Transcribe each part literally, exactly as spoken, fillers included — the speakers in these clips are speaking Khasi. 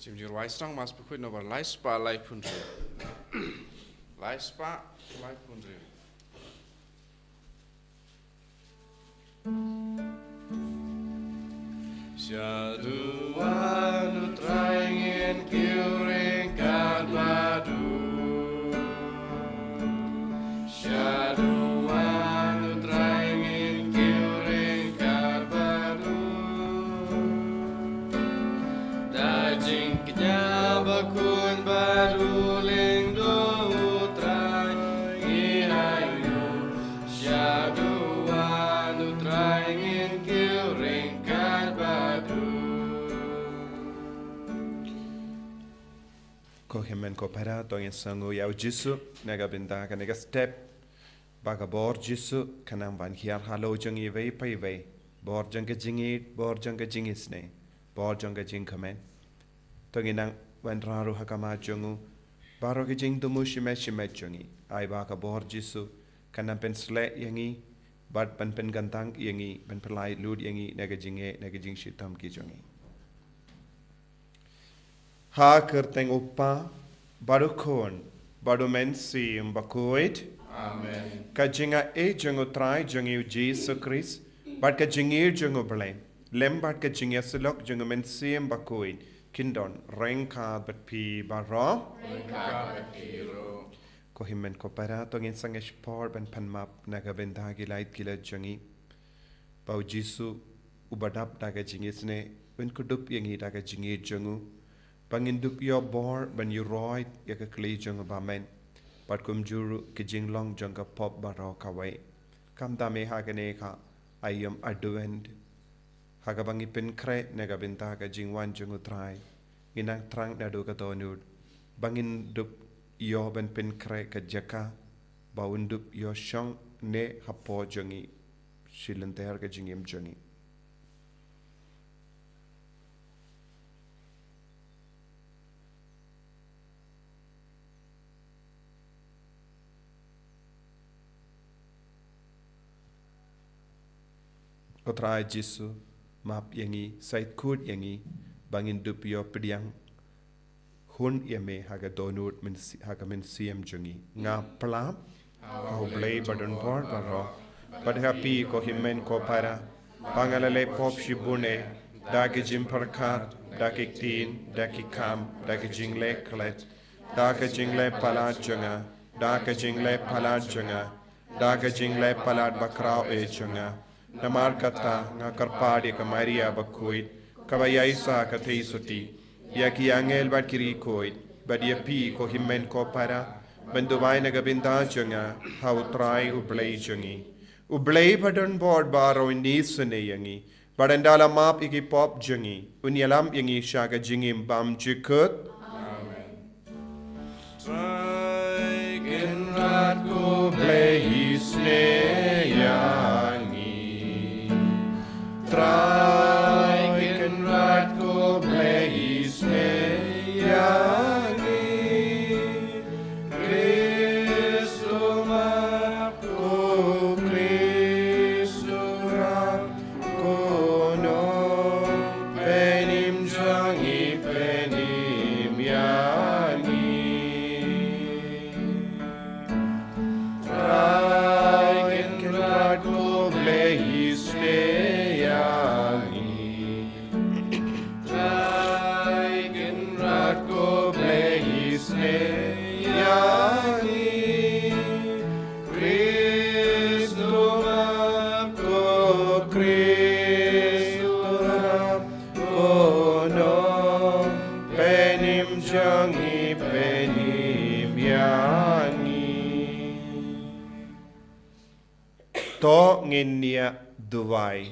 Jingïarap sdang mas pukut nombar lai spah lai phew hynriew. Lai spah lai phew hynriew. Shaduh wan u Trai ngin kiew ryngkat bad u. Shaduh wan u Trai ngin kiew ryngkat bad u. Da jingkñia bakhuid bad u lyngdoh u Trai, ngi ainguh. Shaduh wan u Trai ngin kiew ryngkat bad u. Ko hynmen ko para, to ngin sngew ïa u Jisu na ka bynta kane ka step ba ka bor Jisu kan nang ban hiar halor jong iwei pa iwei. Bor jong ka jingïeit, bor jong ka jingisynei, bor jong ka jingkmen. To ngin nang wanrah ruh ha khmat jong u baroh ki jingthmu shimet shimet jong ngi. Ai ba ka bor Jisu kan nang pynsleh ïa ngi bad ban pynkyntang ïa ngi, ban pynlait lut ïa ngi na ka jingeh, na ka jingshitom ki jong ngi. Ha ka kyrteng u Kpa, bad u Khun, bad u Mynsiem Bakhuid. Amen. Ka jingaiei jong u Trai jong ngi u Jisu Khrist, bad ka jingïeit jong u Blei, lem bad ka jingïasyllok jong u Mynsiem Bakhuid, kin don ryngkat bad phi baroh. Ryngkat bad phi ruh. Ko hynmen ko para, to ngin sangeh shipor ban pan map na ka bynta ki lait ki lait jong ngi. Ba u Jisu uba dap da ka jingisynei un kdup ïa ngi da ka jingïeit jong u, ba ngin dup ïoh bor ban ïuhroit ïa ka kli jong u ba men, bad kumjuh ruh ki jinglong jong ka pop baroh kawei. Khamtam eh ha kane ka aïom Advent, ha kaba ngi pynkhreh na ka bynta ka jingwan jong u Trai, ngi nang thrang naduh ka dohnud ba ngin dup ïoh ban pynkhreh ka jaka ba un dup ïoh shong ne hapoh jong ngi shi lynter ka jingim jong ngi. Ko Trai Jisu, map ïa ngi, sait khuid ïa ngi, ba ngin dup ïoh pdiang hun ïa me ha ka dohnud mynsi-, ha ka mynsiem jong ngi. Nga pyrshah ha U Blei badonbor baroh, bad ha phi ko hynmen ko para, ba nga la leh pop shibun eh, da ki jingpyrkhat, da ki ktien, da ki kam, da ki jingleh klet, da ki jingleh palat jong nga, da ki jingleh palat jong nga, da ki jingleh palat bakhraw eh jong nga. Namar kata nga kyrpad ïa ka Maria bakhuid, kaba ïaishah ka theisotti, ïa ki angel bad ki riewkhuid, bad ïa phi ko hynmen ko para, ban duwai na ka bynta jong nga ha U Trai U Blei jong ngi. U Blei badonbor baroh un isynei ïa ngi, bad un da la map ïa ki pop jong ngi, un ïalam ïa ngi sha ka jingim bymjukut. Trai Kynrad ko Blei isynei ïa ngi. Trai Kynrad ko Blei isynei ïa ngi. Khrist u map, ko Khrist u rap, ko nongpynim jong ngi, pynim ïa ngi. Trai Kynrad ko Blei isynei ïa ngi. Trai Kynrad ko Blei isynei ïa ngi. Khrist u map, ko Khrist u rap, ko nongpynim jong ngi, pynim ïa ngi. To ngin ïa duwai.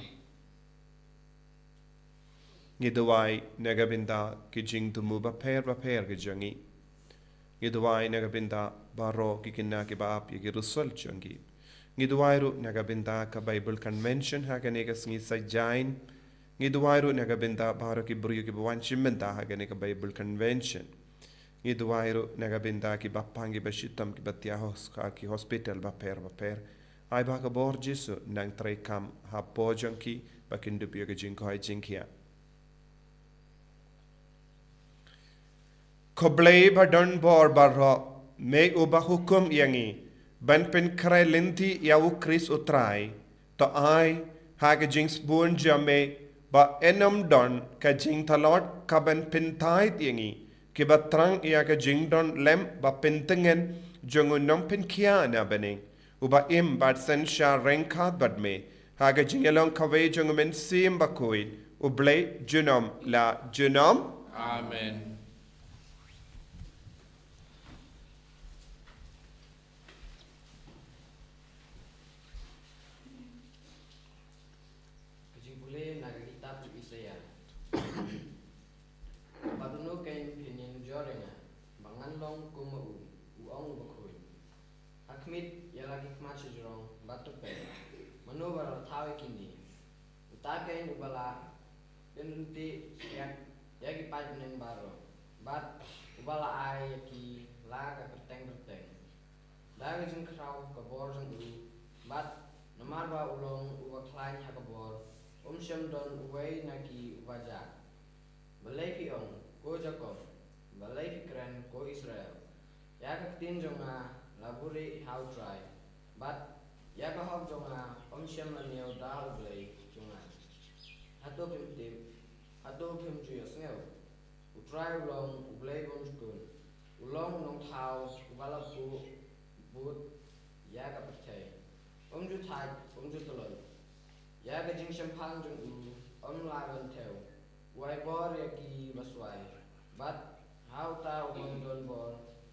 Ngi duwai na ka bynta ki jingthmu bapher bapher ki jong ngi. Ngi duwai na ka bynta baroh ki khynnah kiba ap ïa ki result jong ki. Ngi duwai ruh na ka bynta ka Bible Convention ha kane ka sngi Saitjaiñ. Ngi duwai ruh na ka bynta baroh ki briew kiba wan shim bynta ha kane ka Bible Convention. Ngi duwai ruh na ka bynta kiba pang kiba shitom kiba thiah ha ki hospital bapher bapher. Ai ba ka bor Jisu nang treikam hapoh jong ki ba kin dup ïa ka jingkoit jingkhiah. Ko Blei badonbor baroh, me uba hukum ïa ngi ban pynkhreh lynti ïa U Khrist U Trai, to ai ha ka jingsbun jong me ba yn ym don ka jingtlot kaban pynthait ïa ngi kiba thrang ïa ka jingdon lem ba pyntngen jong U Nongpynkhiah na bneng, uba im bad synshar ryngkat bad me ha ka jingïalong kawei jong U Mynsiem Bakhuid, U Blei junom la junom. Amen. Ka jingpule na ka kitab jong u Isaïah. Bad uno kein phin ïanujor ïa nga, ba ngan long kum ma u, u ong u bakhuid. Ha khmih ïa la ki khmat shajrong bad to peit, mano ba la thaw ïa kine? Uta kein uba la pynryntih ïa, ïa ki paidbneng baroh, bad uba la ai ïa ki la ka kyrteng kyrteng. Da ka jingkhraw ka bor jong u, bad namar ba u long uba khlaiñ ha ka bor, um shym don uwei na ki uba jah. Balei phi ong, ko Jakob? Balei phi kren, ko Israel? Ïa ka ktien jong nga la buhrieh ha U Trai, bad ïa ka hok jong nga um shym la ñiew da U Blei jong nga. Hato phim tip? Hato phim ju ïohsngew? U Trai u long U Blei bymjukut. U long u Nongthaw uba la buh bud ïa ka pyrthei. Um ju thait, um ju tlot. Ïa ka jingshemphang jong u um lah ban thew. U ai bor ïa ki baswai, bad ha uta u bym don bor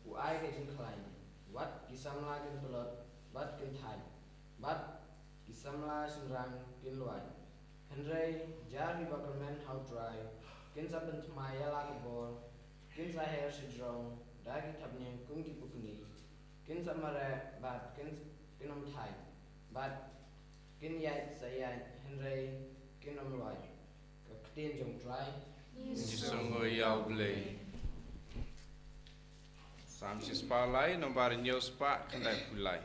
u ai ka jingkhlaiñ. Wat ki samla kin tlot bad kin thait, bad ki samla shynrang kin luid. Hynrei jar kiba kyrmen ha U Trai kin sa pynthymmai ïa la ka bor, kin sa her shajrong da ki thapniang kum ki pukni. Kin sa mareh bad kin, kin ym thait, bad kin ïaid sa ïaid, hynrei kin ym luid. Ka ktien jong U Trai. Ngi sngewnguh ïa U Blei. Salm shispah lai, nombar hynñiew spah khyndai phew lai.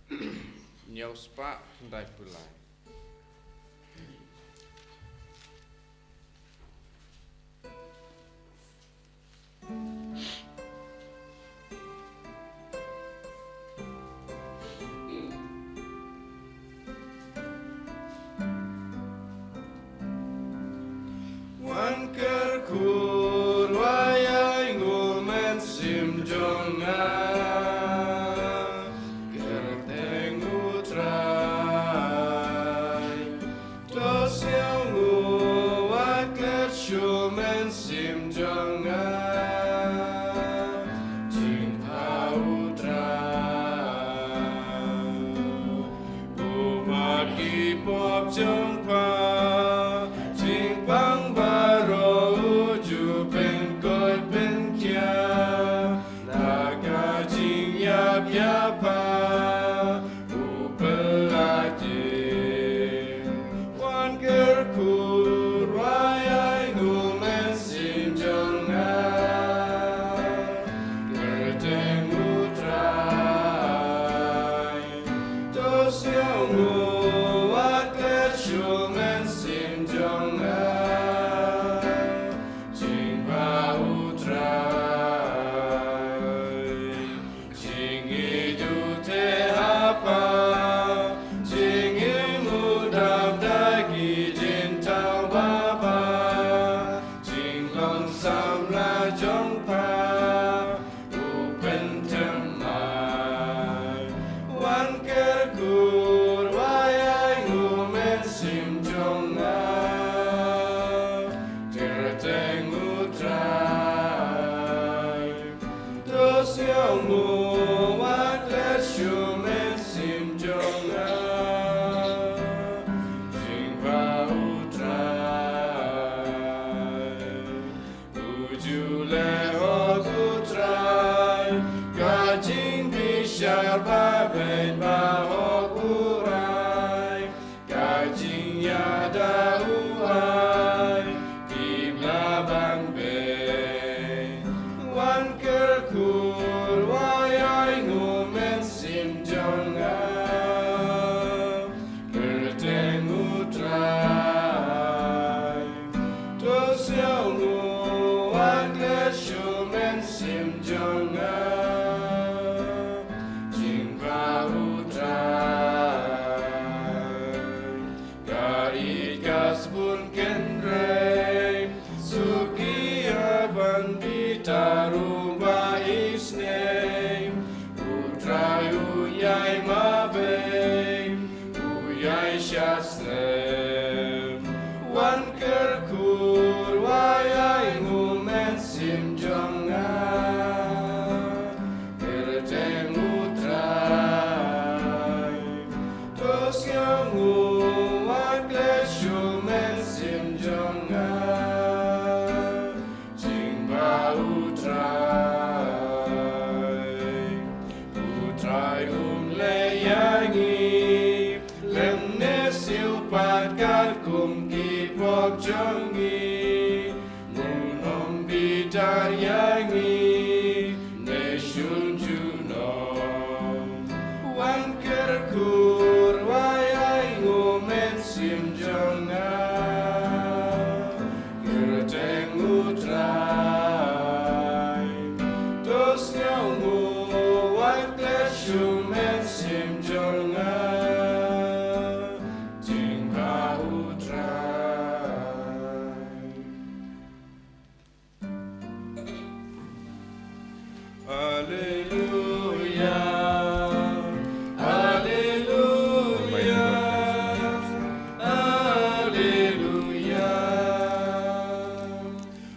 Hynñiew spah khyndai phew lai. Mynsiem jong nga, jingpha U Trai. U map ki pop jong pha, jingpang baroh u ju pynkoit pynkhia. Na ka jingïap ïa pha, u pynlait ïing. Wan kyrkhu ruh ïa u Mynsiem jong nga. Kyrteng U Trai. To sngewbha wat klet sha u Mynsiem jong nga. Jingpha U Trai. Jingïeit u te ha pha, jingim u dap da ki jingthaw babha, jinglong samla jong pha, u pynthymmai. Wan kyrkhu ruh ïa u Mynsiem jong nga. Kyrteng U Trai. To sngewbha wat klet sha u Mynsiem jong nga. Jingpha U Trai. U ju leh hok U Trai, ka jingbishar ba beit ba hok u rai. Ka jingïada u ai, ki bla ban beit. Wan kyrkhu ruh ïa u Mynsiem jong nga. Kyrteng U Trai. To sngewbha wat klet sha u Mynsiem jong nga. Jingpha U Trai. Ka ïeit ka sbun kynrei, suki ïa ban bitar u ba isnei. U Trai u ïai mabei, u ïai shah snem. Wan kyrkhu ruh ïa u Mynsiem jong nga. Kyrteng U Trai. To sngewbha wat klet sha u Mynsiem jong nga. Jingpha U Trai. U Trai um leh ïa ngi lymne siew pat katkum ki pop jong ngi. Ngin ym bitar ïa ngi ne shun junom. Wan kyrkhu ruh ïa u Mynsiem jong nga. Kyrteng U Trai. To sngewbha wat klet sha u Mynsiem jong nga. Jingpha U Trai. Alleluia, alleluia, alleluia.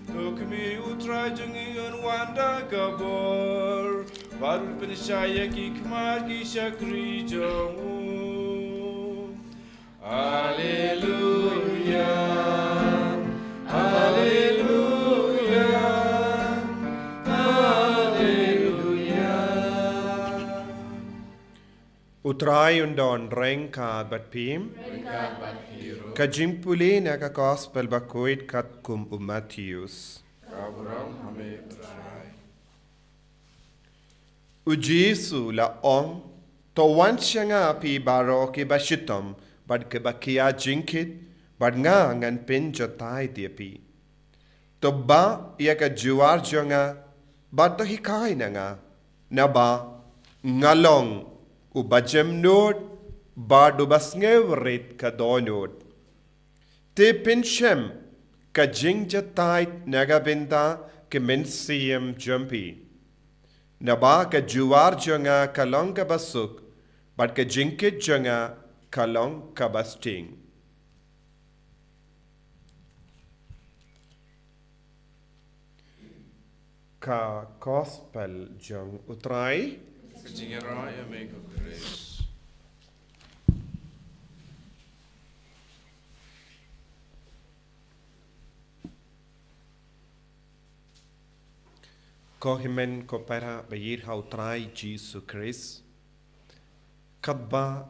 To khmih, U Trai jong ngi un wan da ka bor, bad un pynshai ïa ki khmat ki shakri jong u. Alleluia, alleluia, alleluia. U Trai un don ryngkat bad phi. Ryngkat bad phi ruh. Ka jingpule na ka Gospel bakhuid katkum u Mathaios. Ka burom ha me, U Trai. U Jisu u la ong, to wan sha nga phi baroh kiba shitom bad kiba khia jingkit, bad nga ngan pynjatai ïa phi. To bah ïa ka jowar jong nga, bad to hikai na nga, naba nga long uba jemnud bad uba sngewrit ka dohnud. Te pynshem ka jingjatai na ka bynta ki mynsiem jong phi. Naba ka jowar jong nga ka long kaba suk, bad ka jingkit jong nga ka long kaba sting. Ka Gospel jong U Trai. Ka jingïarap ïa me ko Khrist. Ko hynmen ko para ba ïeit ha U Trai Jisu Khrist. Katba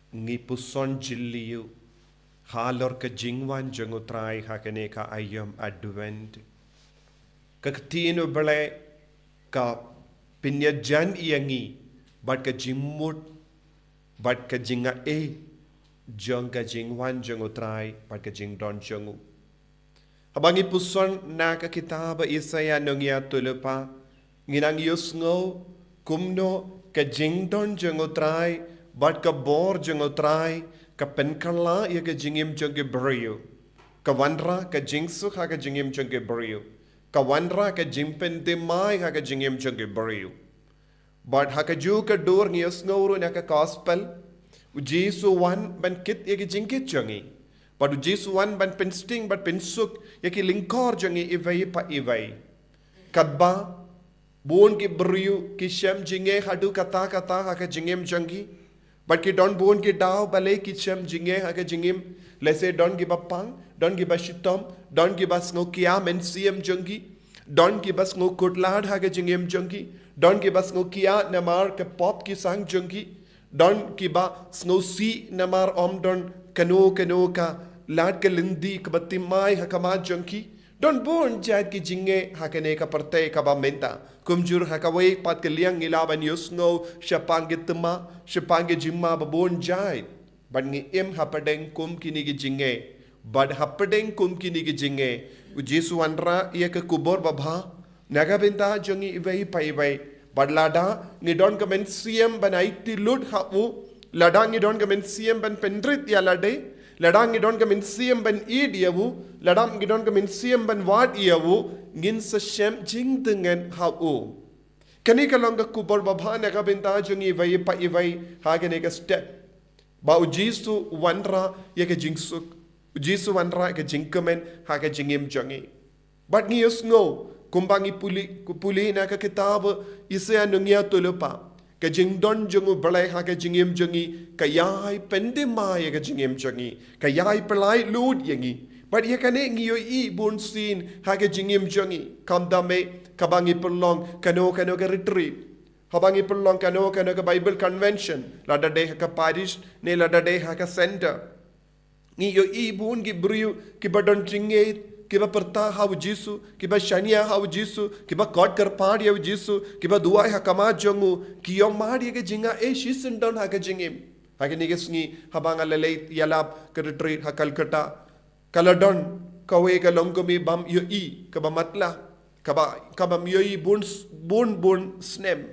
ngi puson jylliew halor ka jingwan jong U Trai ha kane ka aïom Advent, ka ktien U Blei ka pynïajan ïa ngi bad ka jingmut bad ka jingaiei jong ka jingwan jong U Trai bad ka jingdon jong u. Haba ngi puson na ka kitab Isaïah nongïathuhlypa, ngi nang ïohsngew kumno ka jingdon jong U Trai bad ka bor jong U Trai ka pynkylla ïa ka jingim jong ki briew. Ka wanrah ka jingsuk ha ka jingim jong ki briew. Ka wanrah ka jingpynthymmai ha ka jingim jong ki briew. Bad ha kajuh ka dur ngi ïohsngew ruh na ka Gospel, U Jisu u wan ban kit ïa ki jingkit jong ngi. Bad U Jisu u wan ban pynsting bad pynsuk ïa ki lyngkor jong ngi iwei pa iwei. Katba bun ki briew ki shem jingeh haduh katta katta ha ka jingim jong ki. Bad ki don bun ki daw balei ki shem jingeh ha ka jingim. Lehse don kiba pang, don kiba shitom, don kiba sngew khia mynsiem jong ki, don kiba sngew khuslai ha ka jingim jong ki, don kiba sngew khia namar ka pop ki sang jong ki, don kiba sngewsih namar ym don kano kano ka lad ka lynti kaba thymmai ha khmat jong ki. Don bun jait ki jingeh ha kane ka pyrthei kaba mynta. Kumjuh ha kawei pat ka liang ngi lah ban ïohsngew shaphang ki thymmai, shaphang ki jingma ba bun jait. Bad ngi im hapdeng kum kine ki jingeh. Bad hapdeng kum kine ki jingeh, U Jisu u wanrah ïa ka khubor babha na ka bynta jong ngi iwei pa iwei. Bad lada ngi don ka mynsiem ban aiti lut ha u, lada ngi don ka mynsiem ban pynrit ïa lade, lada ngi don ka mynsiem ban ïeit ïa u, lada ngi don ka mynsiem ban wad ïa u, ngin sa shem jingtngen ha u. Kane ka long ka khubor babha na ka bynta jong ngi iwei pa iwei ha kane ka step. Ba U Jisu u wanrah ïa ka jingsuk, U Jisu u wanrah ïa ka jingkmen ha ka jingim jong ngi. Bad ngi ïohsngew kumba ngi pule, pule na ka kitab Isaïah nongïathuhlypa, ka jingdon jong U Blei ha ka jingim jong ngi ka ïai pynthymmai ïa ka jingim jong ngi, ka ïai pynlait lut ïa ngi. Bad ïa kane ngi ïohi bunsien ha ka jingim jong ngi. Khamtam eh kaba ngi pynlong kano kano ka retreat, haba ngi pynlong kano kano ka Bible convention, lada dei ha ka parish ne lada dei ha ka centre. Ngi ïohi bun ki briew kiba don jingngeit, kiba pyrta ha U Jisu, kiba shaniah ha U Jisu, kiba khot kyrpad ïa U Jisu, kiba duwai ha khmat jong u, ki ïohmad ïa ka jingaiei shisyndon ha ka jingim. Ha kine ki sngi haba nga la leit ïalap ka retreat ha Calcutta, ka la don kawei ka longkmie bym ïohi, kaba matlah, kaba, kabym ïohi bun, bun, bun snem.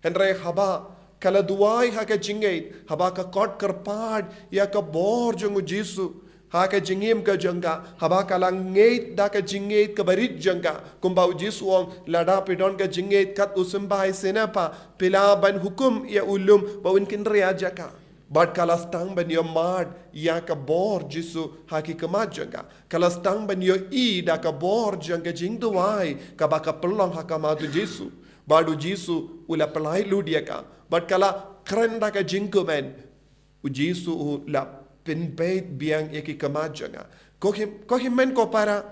Hynrei haba ka la duwai ha ka jingngeit, haba ka khot kyrpad ïa ka bor jong U Jisu ha ka jingim ka jong ka, haba ka la ngeit da ka jingngeit kaba rit jong ka, kumba U Jisu u ong, lada phi don ka jingngeit kat u symbai sniang, phi lah ban hukum ïa u lum ba un kynriah jaka. Bad ka la sdang ban ïohmad ïa ka bor Jisu ha ki khmat jong ka. Ka la sdang ban ïohi da ka bor jong ka jingduwai kaba ka pynlong ha khmat U Jisu. Bad U Jisu u la pynlait lut ïa ka. Bad ka la kren da ka jingkmen. U Jisu u la pynbeit biang ïa ki khmat jong ka. Ko hym, ko hynmen ko para,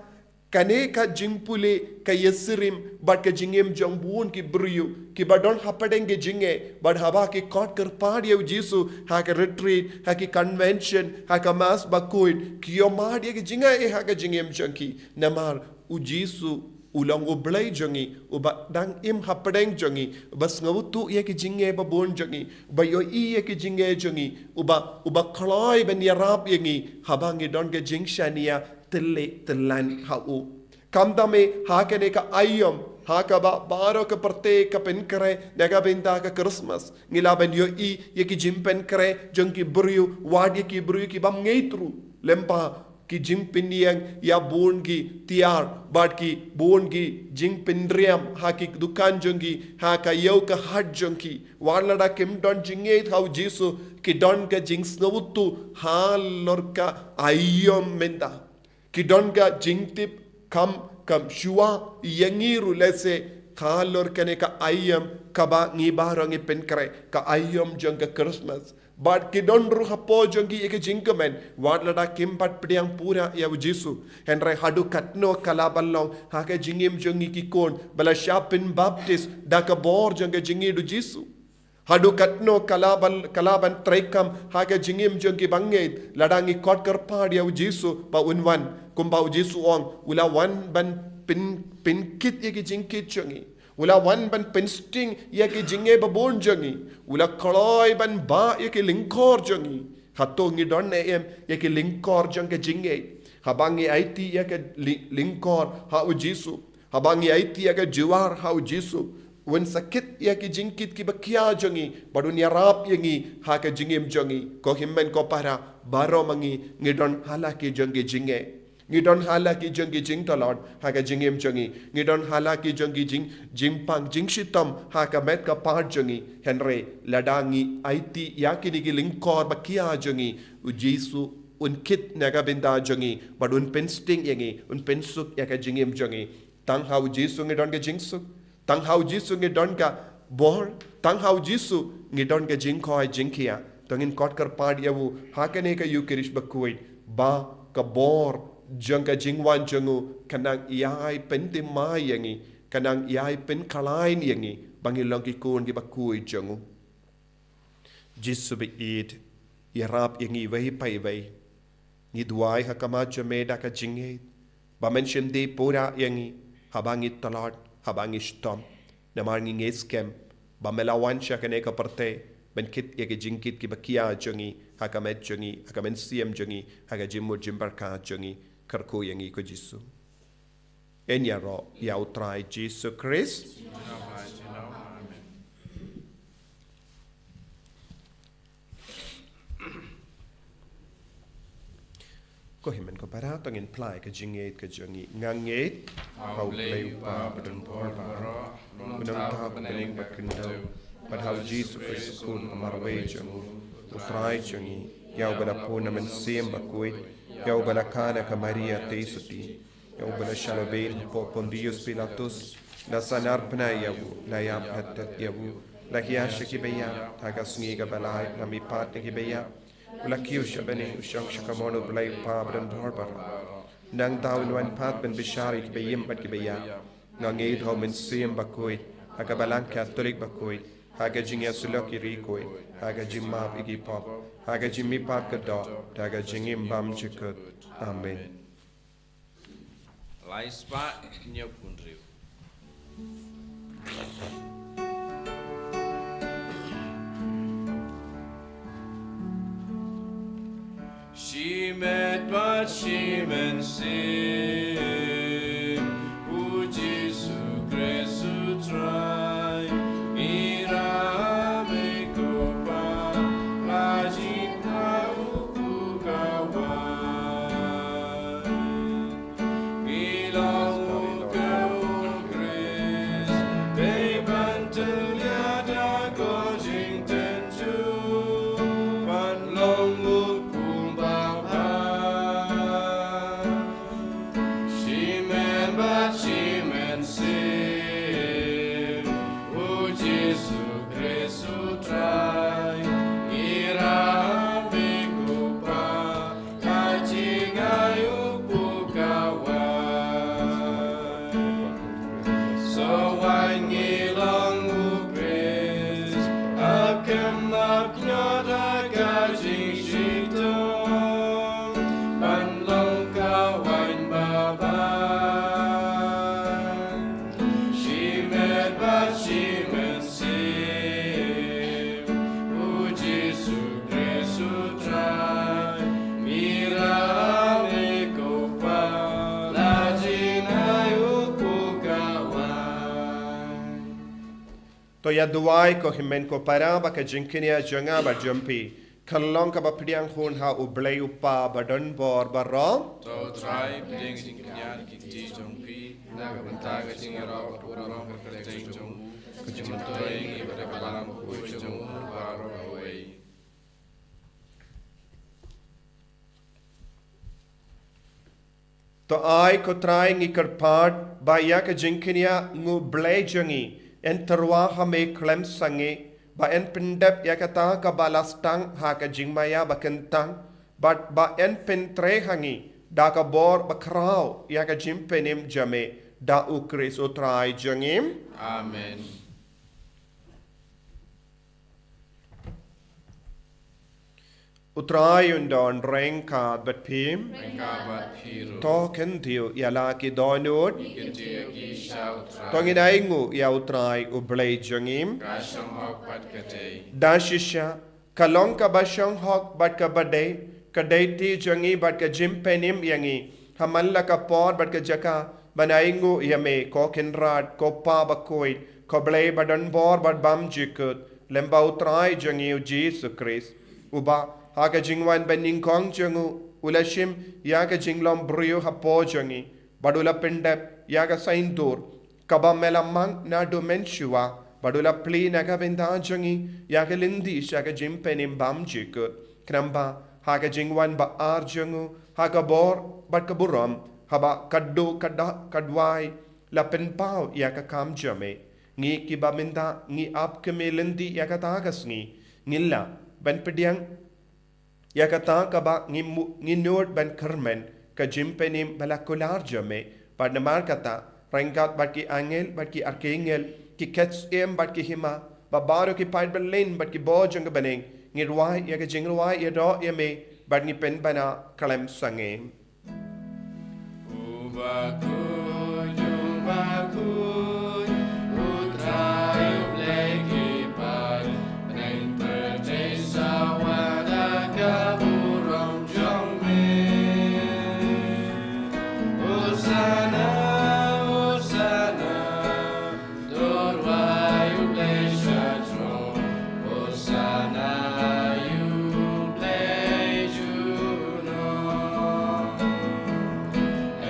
kane ka jingpule ka ïasyriem bad ka jingim jong bun ki briew kiba don hapdeng ki jingngeit, bad haba ki khot kyrpad ïa U Jisu ha ka retreat, ha ki convention, ha ka mass bakhuid, ki ïohmad ïa ki jingngeit ha ka jingim jong ki. Namar U Jisu u long U Blei jong ngi, uba dang im hapdeng jong ngi, uba sngewthuh ïa ki jingngeit ba bun jong ngi, uba ïohi ïa ki jingngeit jong ngi, uba, uba kloi ban ïarap ïa ngi haba ngi don ka jingshaniah tylli tyllan ha u. Khamtam eh ha kane ka aïom ha kaba baroh ka pyrthei ka pynkhreh na ka bynta ka Christmas, ngi lah ban ïohi ïa ki jingpynkhreh jong ki briew, wat ïa ki briew kibym ngeit ruh. Lympa ki jingpynïeng ïa bun ki tiar bad ki bun ki jingpynriam ha ki dukan jong ki, ha ka ïew ka hat jong ki. Wat lada kim don jingngeit ha U Jisu, ki don ka jingsngewthuh halor ka aïom mynta. Ki don ka jingtip kam kam shuwa ïa ngi ruh lehse ka lor kane ka aïom kaba ngi baroh ngi pynkhreh, ka aïom jong ka Christmas. Bad ki don ruh hapoh jong ki ïa ka jingkmen, wat lada kim pat pdiang pura ïa u Jisu. Hynrei haduh katno ka la ban long ha ka jingim jong ngi ki khun ba la shah pynbaptis da ka bor jong ka jingïeit u Jisu. Haduh katno ka la ban, ka la ban treikam ha ka jingim jong ki bangeit, lada ngi khot kyrpad ïa u Jisu ba un wan, kumba u Jisu u ong, u la wan ban pyn, pynkit ïa ki jingkit jong ngi. U la wan ban pynsting ïa ki jingeh babun jong ngi. U la kloi ban bah ïa ki lyngkor jong ngi. Hato ngi don ne em ïa ki lyngkor jong ka jingeh? Haba ngi aiti ïa ka ly-, lyngkor ha u Jisu, haba ngi aiti ïa ka jubab ha u Jisu, un sa kit ïa ki jingkit kiba khia jong ngi, bad un ïarap ïa ngi ha ka jingim jong ngi. Ko hynmen ko para, baroh ma ngi ngi don ha la ki jong ki jingeh. Ngi don ha la ki jong ki jingtlot ha ka jingim jong ngi. Ngi don ha la ki jong ki jing, jingpang jingshitom ha ka met ka phad jong ngi. Hynrei lada ngi aiti ïa kine ki lyngkor ba khia jong ngi, u Jisu un kit na ka bynta jong ngi, bad un pynsting ïa ngi, un pynsuk ïa ka jingim jong ngi. Tang ha u Jisu ngi don ka jingsuk. Tang ha u Jisu ngi don ka bor, tang ha u Jisu ngi don ka jingkhoi jingkhia. To ngin khot kyrpad ïa u ha kane ka Eukharist bakhuid, ba ka bor jong ka jingwan jong u kan nang ïai pynthymmai ïa ngi, kan nang ïai pynkhlaiñ ïa ngi, ba ngin long ki khun kiba khuid jong u. Jisu baieit, ïarap ïa ngi iwei pa iwei. Ngi duwai ha khmat jong me da ka jingngeit ba men shim die pura ïa ngi haba ngi tlot, haba ngi shitom. Namar ngi ngeit skhem ba me la wan sha kane ka pyrthei ban kit ïa ki jingkit kiba khia jong ngi, ha ka met jong ngi, ha ka mynsiem jong ngi, ha ka jingmut jingpyrkhat jong ngi. Kyrkhu ïa ngi ko Jisu. Yn ïaroh ïa u Trai Jisu Khrist. Ko hynmen ko para, to ngin phla ïa ka jingngeit ka jong ngi. Nga ngeit ha u Blei u Kpa badonbor baroh, u nongthaw bapdeng bakhyndew, bad ha u Jisu Khrist u Khun ba marwei jong u, u Trai jong ngi, ïa uba la pun na mynsiem bakhuid, ïa uba la kha na ka Maria Theisotti, ïa uba la shah lehbeiñ hapoh Pontius Pilatus, la sahnarphna ïa u, la ïap, la tet ïa u, la hiar sha kiba ïap, ha ka sngi kaba lai la mihpat na kiba ïap, u la kiew sha bneng, u shong sha kamon u Blei u Kpa badonbor baroh. Nangta un wan pat ban bishar ïa kiba im bad kiba ïap. Nga ngeit ha u Mynsiem Bakhuid, ha ka Balang Katholik bakhuid, ha ka jingïasyllok ïa ki riewkhuid, ha ka jingmap ïa ki pop, ha ka jingmihpat ka doh, ha ka jingim bymjukut. Amen. Lai spah hynñiewphew hynriew. Shimet bad shi mynsiem, u Jisu Khrist u Trai, ïarap ïa ko Pa, la jngai u Kpa ka wan. Ngi long u Khrist, dei ban tyllia da ka jingtynjuh, ban long u Khun babha. Shimet bad shi mynsiem, u Jisu Khrist u Trai, ïarap ïa ko Pa, la jngai u Kpa ka wan. Sa wan ngi long u Khrist, ha khmat ka jingïeit to, ban long ka wan babha. Shimet bad shi mynsiem, u Jisu Khrist u Trai, ïarap ïa ko Pa, la jngai u Kpa ka wan. To ïa duwai ko hynmen ko para ba ka jingkñia jong nga bad jong phi kan long kaba pdiang hun ha u Blei u Kpa badonbor baroh. To Trai, pdiang jingkñia ki kti jong phi na ka bynta ka jingïaroh bad u burom ka kyrteng jong u, ka jingmyntoi ïa ngi bad ka Balang bakhuid jong u baroh kawei. To ai ko Trai ngi kyrpad ba ïa ka jingkñia nguh blei jong ngi yn tyrwa ha me khlem sangeh, ba yn pyndep ïa kata kaba la sdang ha ka jingmaïa ba kyntang, bad ba yn pyntrei ha ngi da ka bor ba khraw ïa ka jingpynim jong me, da U Khrist U Trai jong ngi. Amen. U Trai un don ryngkat bad phi. Ryngkat bad phi ruh. To kyntiew ïa la ki dohnud. Ngi kyntiew ïa ki sha U Trai. To ngin ainguh ïa U Trai U Blei jong ngi. Ka shong hok bad ka dei. Da shisha, ka long kaba shong hok bad kaba dei, ka dei ti jong ngi bad ka jingpynim ïa ngi ha man la ka por bad ka jaka, ban ainguh ïa me, ko Kynrad, ko Pa bakhuid, ko Blei ba don bor bad bymjukut, lyngba U Trai jong ngi U Jisu Khrist, uba ha ka jingwan banyngkong jong u, u la shim ïa ka jinglong briew hapoh jong ngi, bad u la pyndep ïa ka saiñdur kaba me la mang naduh mynshuwa, bad u la plie na ka bynta jong ngi ïa ka lynti sha ka jingpynim bymjukut. Khnang ba ha ka jingwan ba ar jong u, ha ka bor bad ka burom, haba ka duh ka da-, ka duwai la pynpaw ïa ka kam jong me, ngi kiba mynta ngi ap kmie lynti ïa kata ka sngi, ngin lah ban pdiang ïa kata kaba ngi mu-, ngi nud ban kyrmen, ka jingpynim ba la kular jong me. Bad namar kata, ryngkat bad ki angel bad ki archangel, ki ktien bad ki hima, bad baroh ki paid bymlien bad ki bor jong ka bneng, ngi rwai ïa ka jingrwai ïaroh ïa me, bad ngi pynbna khlem sangeh. U bakhuid, u bakhuid, U Trai U Blei ki paid, bneng pyrthei sawa da ka burom jong me. Hosana, Hosana, to rwai U Blei sha throne, Hosana ïa U Blei junom.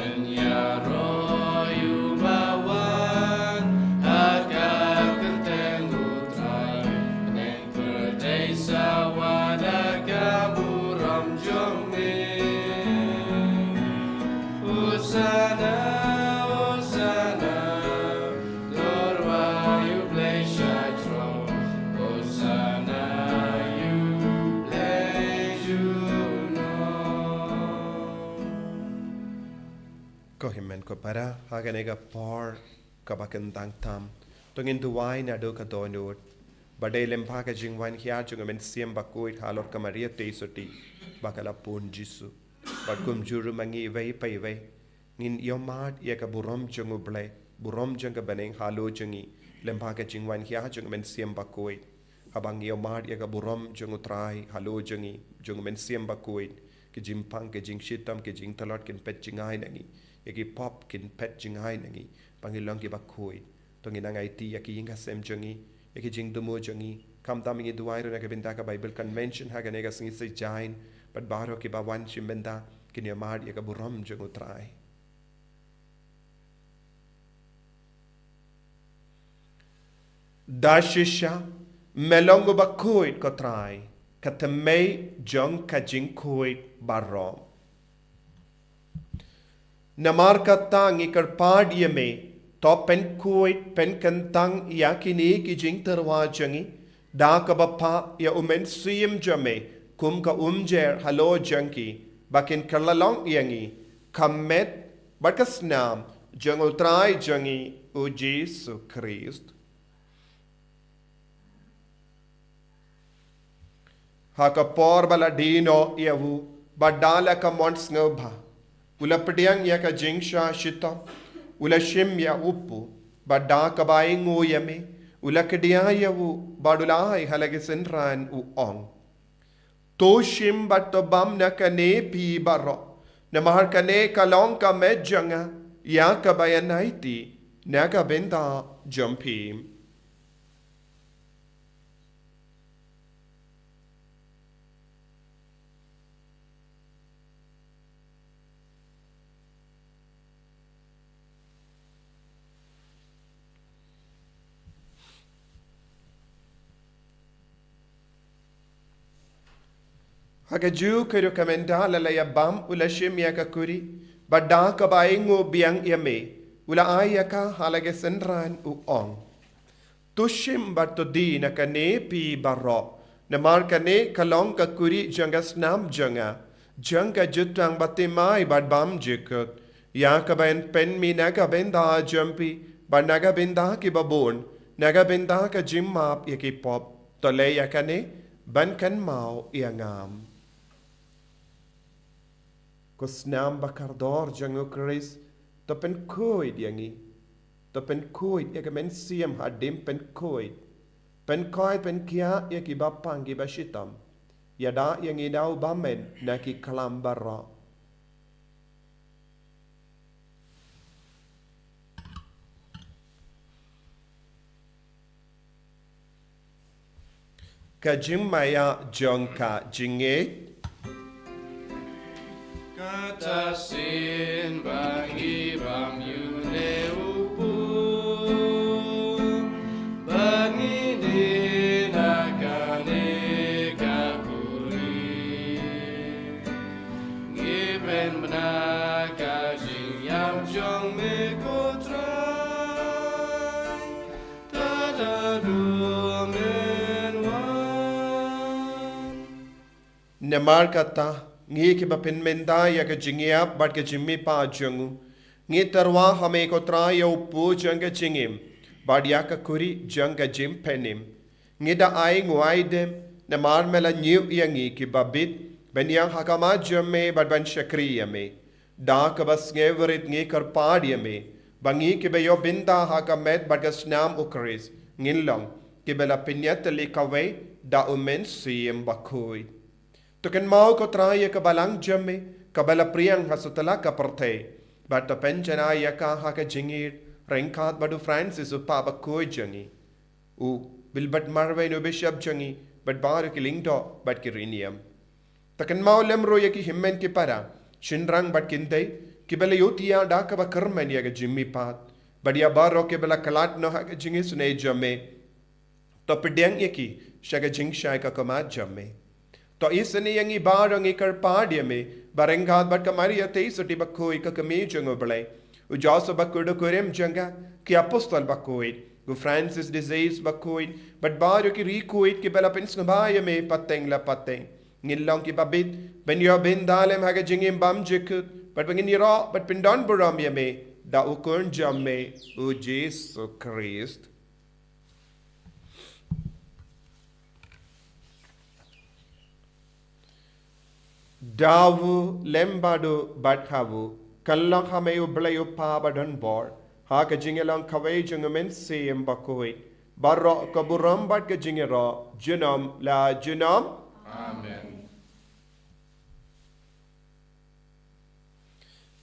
Yn ïaroh ïa uba wan ha ka kyrteng U Trai, bneng pyrthei sawa da ka burom jong me. Hosana, Hosana, to rwai U Blei sha throne, Hosana ïa U Blei junom. Ko hynmen ko para, ha kane ka por kaba kyntang tam, to ngin duwai naduh ka dohnud, ba dei lyngba ka jingwan hiar jong U Mynsiem Bakhuid halor ka Maria Theisotti, ba ka la pun Jisu. Bad kumjuh ruh ma ngi iwei pa iwei, ngin ïohmad ïa ka burom jong U Blei, burom jong ka bneng halor jong ngi, lyngba ka jingwan hiar jong U Mynsiem Bakhuid. Haba ngi ïohmad ïa ka burom jong U Trai halor jong ngi, jong U Mynsiem Bakhuid, ki jingpang, ki jingshitom, ki jingtlot kin phet jngai na ngi, ïa ki pop kin phet jngai na ngi, ba ngin long kiba khuid. To ngin nang aiti ïa ki ïing ki sem jong ngi, ïa ki jingthmu jong ngi, khamtam ngi duwai ruh na ka bynta ka Bible Convention ha kane ka sngi Saitjaiñ, bad baroh kiba wan shim bynta, kin ïohmad ïa ka burom jong U Trai. Da shisha, me long u bakhuid ko Trai, ka thymmei jong ka jingkhuid baroh. Namar kata ngi kyrpad ïa me, to pynkhuid pynkyntang ïa kine ki jingtyrwa jong ngi, da kaba phah ïa U Mynsiem jong me kum ka umjer halor jong ki, ba kin kylla long ïa ngi ka met bad ka snam jong U Trai jong ngi U Jisu Khrist. Ha ka por ba la die noh ïa u, bad da la ka mon sngewbha, u la pdiang ïa ka jingshah shitom, u la shim ïa u pu, bad da kaba ainguh ïa me, u la kdiah ïa u, bad u la ai ha la ki synran, u ong: To shim bad to bam na kane phi baroh, namar kane ka long ka met jong nga, ïa kaba yn aiti na ka bynta jong phi. Ha kajuh ka ruh ka mynta la la ïa bam, u la shim ïa ka kuri, Bad da kaba ainguh biang ïa me, u la ai ïa ka ha la ka synran, u ong: To shim bad to die na kane phi baroh, namar kane ka long ka kuriq jong ka snam jong nga, jong ka jutang bathymmai bad bymjukut, ïa kaba yn pynmih na ka bynta jong phi bad na ka bynta kiba bun, na ka bynta ka jingmap ïa ki pop. To leh ïa kane ban kynmaw ïa nga. Ko snam ba kordor jong u Khrist, to pynkhuid ïa ngi. To pynkhuid ïa ka mynsiem hadien pynkhuid. Pynkhuid, pynkhiah ïa kiba pang kiba shitom. Ïada ïa ngi da u bymman na ki khlam baroh. Ka jingmaïa jong ka jingngeit. Kata shisien ba ngi bam ïa une u pud, ba ngi die na kane ka kuriq. Ngi pynbna ka jingïap jong me ko Trai. Tad haduh men wan. Namar kata, ngi kiba pynmynta ïa ka jingïap bad ka jingmihpat jong u, ngi tyrwa ha me ko Trai ïa u pud jong ka jingim bad ïa ka kuriq jong ka jingpynim. Ngi da ainguh aidem, namar me la ñiew ïa ngi kiba bit ban ïeng ha khmat jong me bad ban shakri ïa me. Da kaba sngewrit ngi kyrpad ïa me ba ngi kiba ïoh bynta ha ka met bad ka snam u Khrist, ngin long kiba la pynïatylli kawei da u Mynsiem Bakhuid. To kynmaw ko Trai ïa ka balang jong me kaba la pdiang ha satlak ka pyrthei, bad to pynjanai ïa ka ha ka jingïeit ryngkat bad u Francis u Pape bakhuid jong ngi, u Willibrord Marvin u Bishop jong ngi, bad baroh ki lyngdoh bad ki riewniam. To kynmaw lem ruh ïa ki hynmen ki para, shynrang bad kynthei, kiba la ïohthiah da kaba kyrmen ïa ka jingmihpat, bad ïa baroh kiba la khlad noh ha ka jingisynei jong me. To pdiang ïa ki sha ka jingshai ka khmat jong me. To isynei ïa ngi baroh, ngi kyrpad ïa me, ba ryngkat bad ka Maria Theisotti bakhuid ka kmie jong u Blei, u Joseph bakhuid u kurim jong ka, ki apostol bakhuid, u Francis de Sales bakhuid, bad baroh ki riewkhuid kiba la pynsngewbha ïa me pateng la pateng, ngin long kiba bit ban ïoh bynta lem ha ka jingim bymjukut, bad ba ngin ïaroh bad pyndonburom ïa me da u Khun jong me, u Jisu Khrist. Da u lem bad u bad ha u, kan long ha me u Blei u Kpa badonbor, ha ka jingïalong kawei jong u Mynsiem Bakhuid, baroh ka burom bad ka jingïaroh junom la junom. Amen.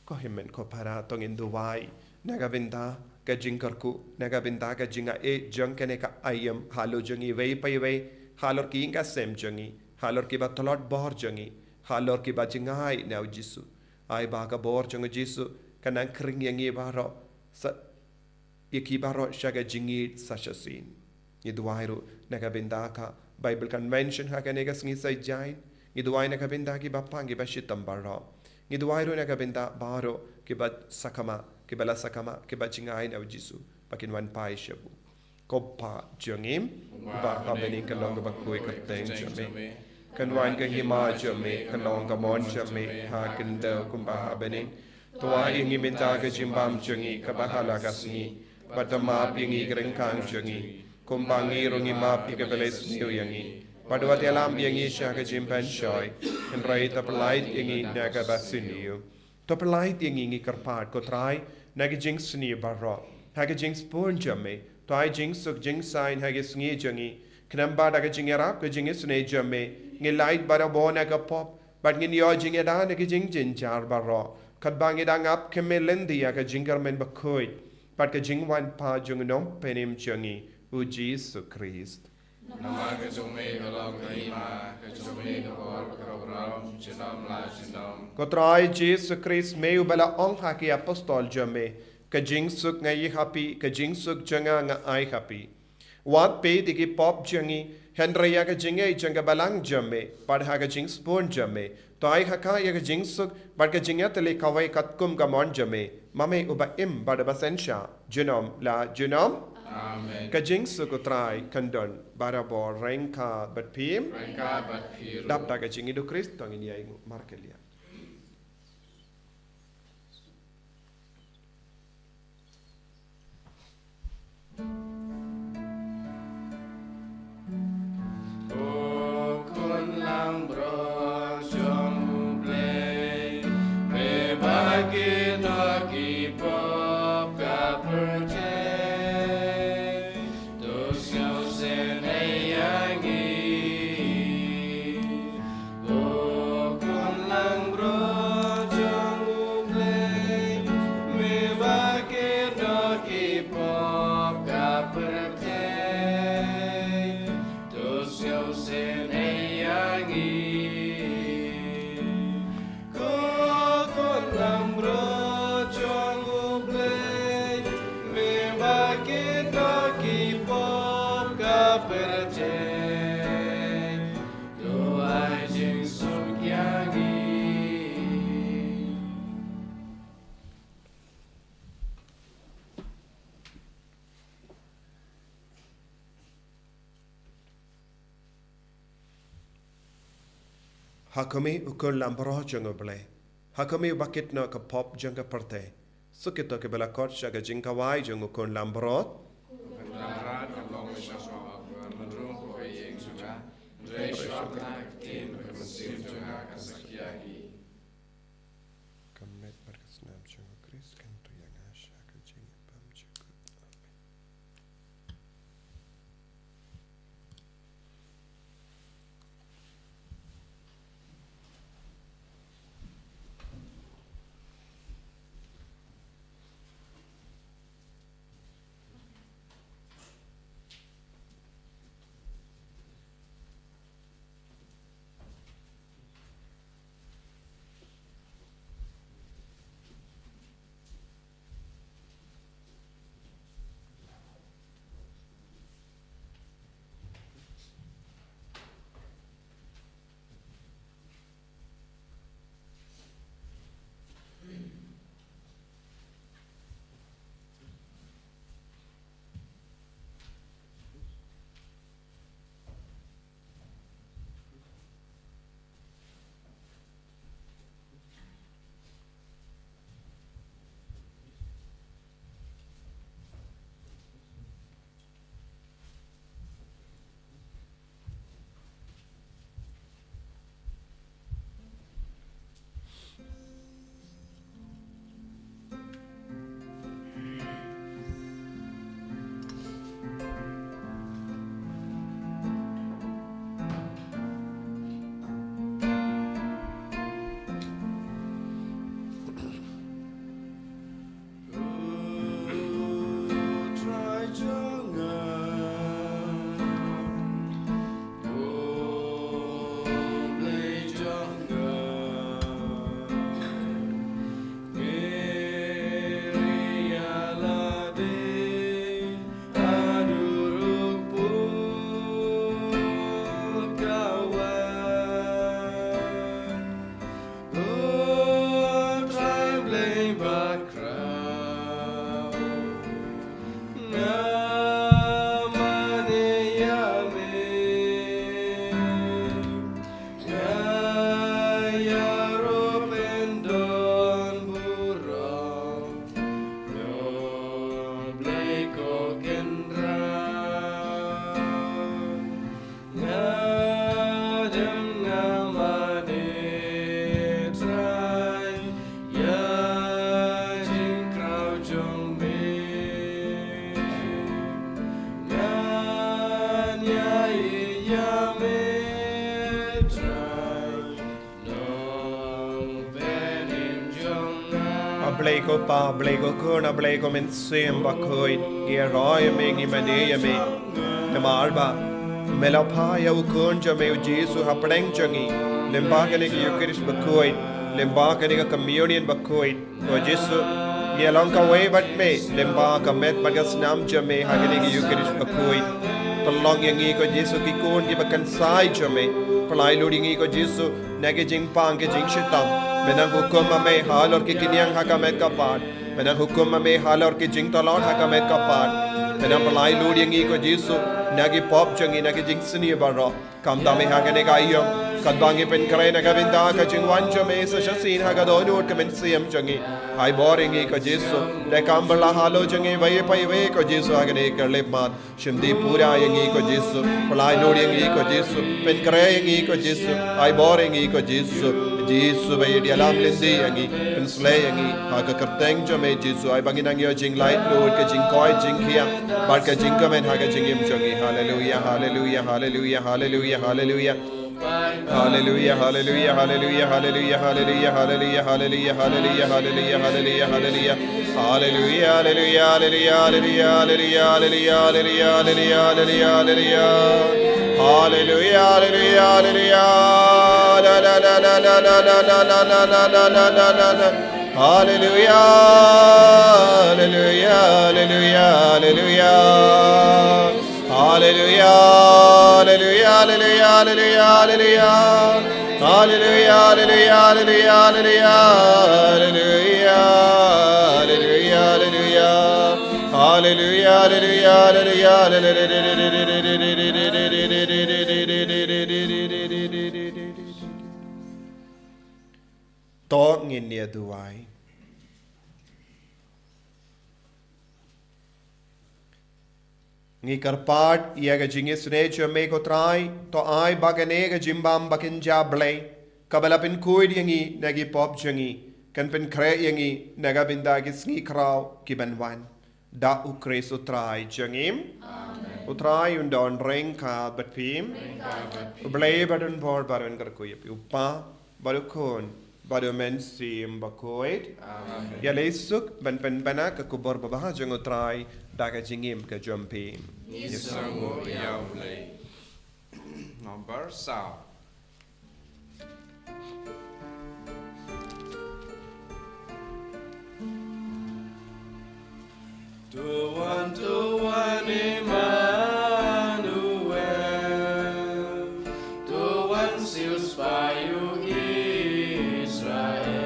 Ko hynmen ko para, to ngin duwai na ka bynta ka jingkyrkhu, na ka bynta ka jingaiei jong kane ka aïom, halor jong ngi iwei pa iwei, halor ki ïing ka sem jong ngi, halor kiba tlot bor jong ngi, halor kiba jngai na u Jisu. Ai ba ka bor jong u Jisu kan nang khring ïa ngi baroh, sa ïa ki baroh sha ka jingïeit sa shisien. Ngi duwai ruh na ka bynta ka Bible Convention ha kane ka sngi Saitjaiñ. Ngi duwai na ka bynta kiba pang kiba shitom baroh. Ngi duwai ruh na ka bynta baroh kiba sakma, kiba la sakma, kiba jngai na u Jisu, ba kin wan phai sha u. Ko Kpa jong ngi uba ha bneng, kan long kaba khuid ka kyrteng jong me. Kan wan ka hima jong me, kan long ka mon jong me ha khyndew kumba ha bneng. To ai ïa ngi mynta ka jingbam jong ngi kaba ha la ka sngi, bad to map ïa ngi ki ryngkang jong ngi, kumba ngi ruh ngi map ïa kiba la isniew ïa ngi. Bad wat ïalam ïa ngi sha ka jingpynshoi, hynrei to pyllait ïa ngi na kaba sniew. To pyllait ïa ngi, ngi kyrpad ko Trai, na ki jingsniew baroh, ha ka jingspun jong me. To ai jingsuk jingsaiñ ha ki sngi jong ngi, khnang ba da ka jingïarap ka jingisynei jong me, ngin lait barabor na ka pop, bad ngin ïoh jingïada na ki jingjynjar baroh, katba ngi dang ap khmih lynti ïa ka jingkyrmen bakhuid bad ka jingwan pat jong u Nongpynim jong ngi, u Jisu Khrist. Namar ka jong me ka long ka hima, ka jong me ka bor, ka burom junom la junom. Ko Trai Jisu Khrist, me uba la ong ha ki apostol jong me, ka jingsuk nga ïa ha phi, ka jingsuk jong nga nga ai ha phi. Wat peit ïa ki pop jong ngi, hynrei ïa ka jingngeit jong ka balang jong me, bad ha ka jingspun jong me, To ai ha ka ïa ka jingsuk bad ka jingïatylli kawei katkum ka mon jong me, ma me uba im bad uba synshar junom la junom. Amen. Ka jingsuk U Trai kan don barabor ryngkat bad phi. Ryngkat bad phi ruh. Dap da ka jingïaid U Khrist to ngin ïai nguh markylliang. Ko Khun langbrot jong U Blei, me ba kit noh ki pop ka pyrthei. To sngewsih ïa ngi. Ko Khun langbrot jong U Blei, me ba kit noh ki pop ka pyrthei. To sngewsih ïa ngi. Ko Khun langbrot jong U Blei, me ba kit noh ki pop ka pyrthei. To ai jingsuk ïa ngi. Ha khmih, U Khun langbrot jong U Blei. Ha khmih, uba kit noh ka pop jong ka pyrthei. Suk ïa kito kiba la khot sha ka jingkhawai jong U Khun langbrot. Ka met bad ka snam jong U Khrist kan tu ïa nga sha ka jingim bymjukut. Amen. U Trai Blei bakhraw, nga mane ïa me, nga ïaroh pyndonburom, ko Blei ko Kynrad. Nga dem nga mane Trai, ïa jingkhraw jong me. Ngan ïa ïa me Trai, nongpynim jong nga. A Blei ko Pa, a Blei ko Khun, a Blei ko Mynsiem Bakhuid, ngi ïaroh ïa me, ngi mane ïa me. Namar ba me la phah ïa u Khun jong me u Jisu hapdeng jong ngi, lyngba kane ka Eukharist bakhuid, lyngba kane ka Communion bakhuid. Ko Jisu, ngi ïa long kawei bad me lyngba ka met bad ka snam jong me ha kane ka Eukharist bakhuid. Pynlong ïa ngi ko Jisu ki khun kiba kynsai jong me. Pynlait lut ïa ngi ko Jisu na ki jingpang ki jingshitom. Men nang hukum ma me halor ki khñiang ha ka met ka phad. Men nang hukum ma me halor ki jingtlot ha ka met ka phad. Men nang pynlait lut ïa ngi ko Jisu na ki pop jong ngi, na ki jingsniew baroh. Khamtam ha kane ka aïom, katba ngi pynkhreh na ka bynta ka jingwan jong me sa shisien ha ka dohnud ka mynsiem jong ngi. Ai bor ïa ngi ko Jisu, da ka kam ba la halor jong ngi iwei pa iwei ko Jisu ha kane ka khyllipmat. Shim dih pura ïa ngi ko Jisu, pynlait lut ïa ngi ko Jisu, pynkhreh ïa ngi ko Jisu, ai bor ïa ngi ko Jisu. Jisu ba ïa ïalam lynti ïa ngi, pynsleh ïa ngi ha ka kyrteng jong me Jisu, ai ba ngin nang ïoh jinglait lut, ka jingkoit jingkhiah bad ka jingkmen ha ka jingim jong ngi. Haleluia, haleluia, haleluia, haleluia, haleluia. Haleluia, haleluia, haleluia, haleluia, haleluia, haleluia, haleluia, haleluia, haleluia, haleluia, haleluia. Haleluia, haleluia, haleluia, haleluia, haleluia, haleluia, haleluia, haleluia. Haleluia, haleluia, haleluia. La, la, la, la. Haleluia, haleluia, haleluia, haleluia. Haleluia, haleluia, haleluia, haleluia, haleluia. Haleluia, haleluia, haleluia, haleluia. Haleluia, haleluia, haleluia, haleluia, haleluia. To ngin ïa duwai. Ngi kyrpad ïa ka jingisynei jong me ko Trai, to ai ba kane ka jingbam ba kynja Blei, kaba la pynkhuid ïa ngi na ki pop jong ngi, kan pynkhreh ïa ngi na ka bynta ki sngi khraw ki ban wan. Da U Khrist U Trai jong ngi. Amen. U Trai un don ryngkat bad phi. Ryngkat bad phi. U Blei ba don bor ba don kyrkhu ïa phi, U Kpa, bad U Khun, bad U Mynsiem Bakhuid. Amen. Ïaleh suk ban pynbna ka khubor babha jong U Trai da ka jingim ka jong phi. Ngi sngewnguh ïa U Blei. Number saw. To wan, to wan, Emmanuel. To wan, siewspah ïa u Israel.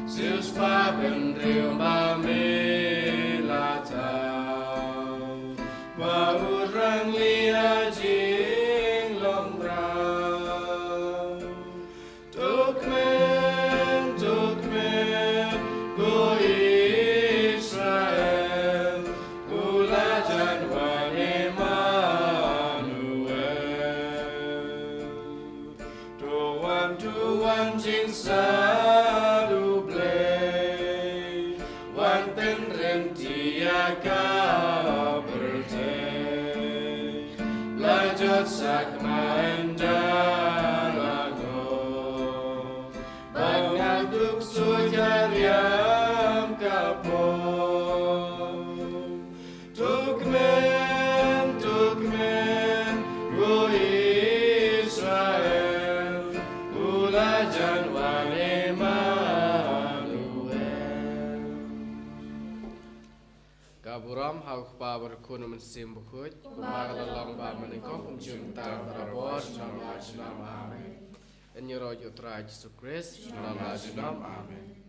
Siewspah bynriew ba me la thaw. Ba u rangli ha jinglong raw. To kmen, to kmen, ko Israel, u la jan wan Emmanuel. To wan, to wan, jingstad U Blei, wan pynryntih ïa ka pyrthei. La jot sakma ynda la ngor, bad nga duk suid ha riam ka por. To kmen, to kmen, ko Israel, u la jan wan Emmanuel. Ka burom ha U Kpa bad U Khun, U Mynsiem Bakhuid, kumba ka la long bad mynnyngkong, kumjuh mynta, barabor, junom la junom. Amen. Yn ïaroh ïa U Trai Jisu Khrist, junom la junom. Amen.